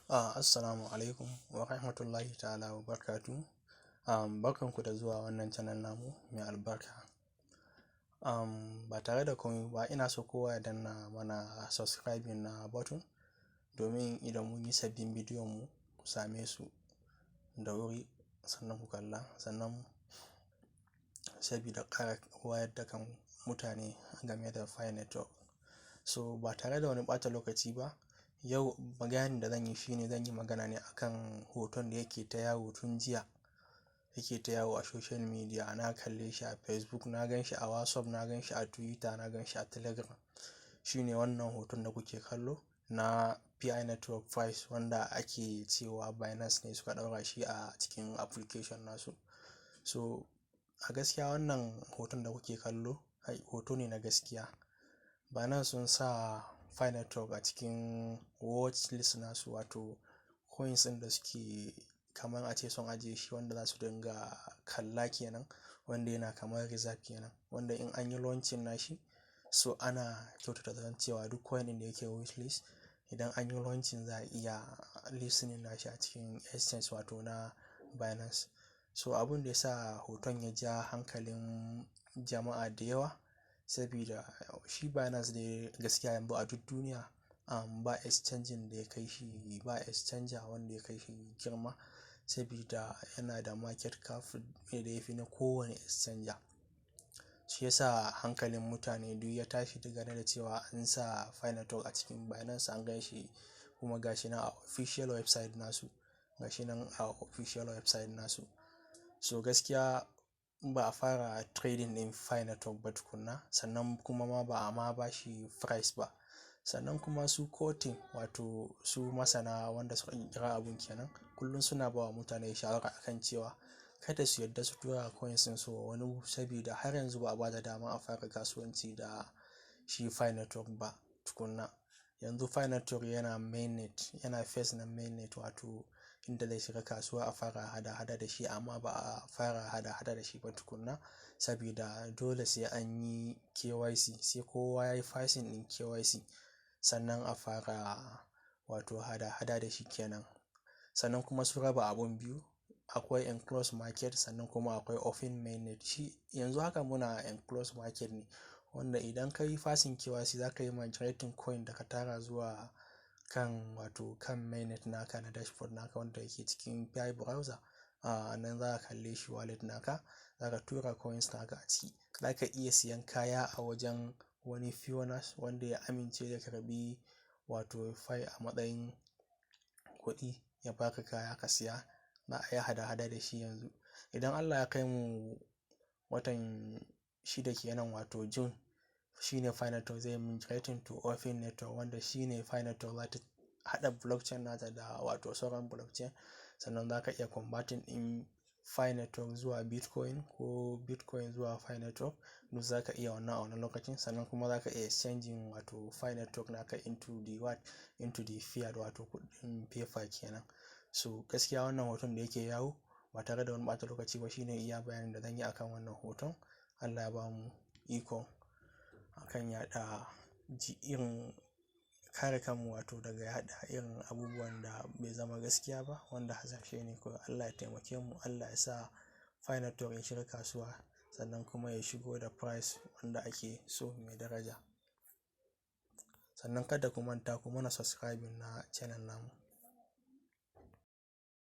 Assalamu alaikum wa rahmatullahi ta'ala wa barakatuhu. Barkanku da zuwa wannan channel namu mai albarka. Ba tare da komai ba, ina so kowa ya danna mana subscribing na button domin idan mun yi sabbin bidiyon mu ku same su da wuri, sannan ku kalla, sannan sabida ƙara wayar da kan mutane game da Pi Network. So ba tare da wani ɓata lokaci ba, yau bayanin da zan yi shine zan yi magana ne akan hoton da yake ta yawo tun jiya, yake ta yawo a social media. Na kalle shi a Facebook, na gan shi a WhatsApp, na gan shi a Twitter, na gan shi a Telegram. Shine wannan hoton da kuke kallo na Pi Network price, wanda ake cewa Binance ne suka ɗaura shi a cikin application nasu. So a gaskiya wannan hoton da kuke kallo hoto ne na gaskiya. Binance sun sa Pi Network a cikin watch list nasu, wato coins ɗin da suke kamar a ce sun ajiye shi wanda za su dinga kalla kenan, wanda yana kamar reserve kenan, wanda in an yi launching nashi, so ana kyautata zaton cewa duk coin ɗin da yake watch list, idan an yi launching za a iya listing nashi a cikin exchange, wato na Binance. So abun da ya sa hoton ya ja hankalin jama'a da yawa, sabida shi Binance dai gaskiya yanzu a duk duniya ba exchange da ya kai shi, ba exchanger wanda ya kai shi girma, sabida yana da market cap da ya fi na kowane exchanger. Shi ya sa hankalin mutane duk ya tashi dangane da cewa an sa Pi Network a cikin Binance, an gan shi kuma gashi nan a official website nasu, gashi nan a official website nasu. So gaskiya ba a fara trading ɗin Pi Network ba tukuna, sannan kuma ma ba a ma ba shi price ba. Sannan kuma su core team, wato su masana wanda suka ƙirƙira abun kenan, kullum suna ba wa mutane shawara akan cewa kada su yarda su tura coins ɗinsu wa wani, sabida har yanzu ba a ba da dama a fara kasuwanci da shi Pi Network ba tukuna. Yanzu Pi Network yana mainnet, yana phase na mainnet, wato inda zai shiga kasuwa a fara hada-hada da shi, amma ba a fara hada-hada da shi ba tukuna, sabida dole sai an yi KYC, sai kowa ya yi passing ɗin KYC sannan a fara wato hada-hada da shi kenan. Sannan kuma su raba abun biyu, akwai enclosed market, sannan kuma akwai open mainnet. Shi yanzu haka muna enclosed market ne, wanda idan ka yi passing KYC za ka yi migrating coin da ka tara zuwa kan, wato kan mainnet naka na dashboard naka wanda yake cikin Pi Browser. A nan za ka kalle shi, wallet naka, za ka tura coins naka a ciki. Za ka iya siyan kaya a wajen wani pioneers wanda ya amince da karɓi wato Pi a matsayin kuɗi, ya baka kaya ka siya. Za a yi hada-hada da shi yanzu. Idan Allah ya kai mu watan 6 kenan, wato June, shine Pi Network zai migrating to open network, wanda shine Pi Network za ta haɗa blockchain nata da wato sauran blockchain. Sannan za ka iya converting ɗin Pi Network zuwa Bitcoin ko Bitcoin zuwa Pi Network, duk za ka iya wannan a wannan lokacin. Sannan kuma za ka iya exchanging wato Pi Network naka into the what? Into the fiat, wato kuɗin paper kenan. So gaskiya wannan hoton da yake yawo, ba tare da wani ɓata lokaci ba, shine iya bayanin da zan yi akan wannan hoton. Allah ya bamu iko akan yaɗa ji irin kare kanmu, wato daga yaɗa irin abubuwan da bai zama gaskiya ba, wanda hasashe ne kawai. Allah ya taimake mu, Allah ya sa Pi Network ya shiga kasuwa sannan kuma ya shigo da price wanda ake so mai daraja. Sannan kada ku manta ku mana subscribing na channel namu.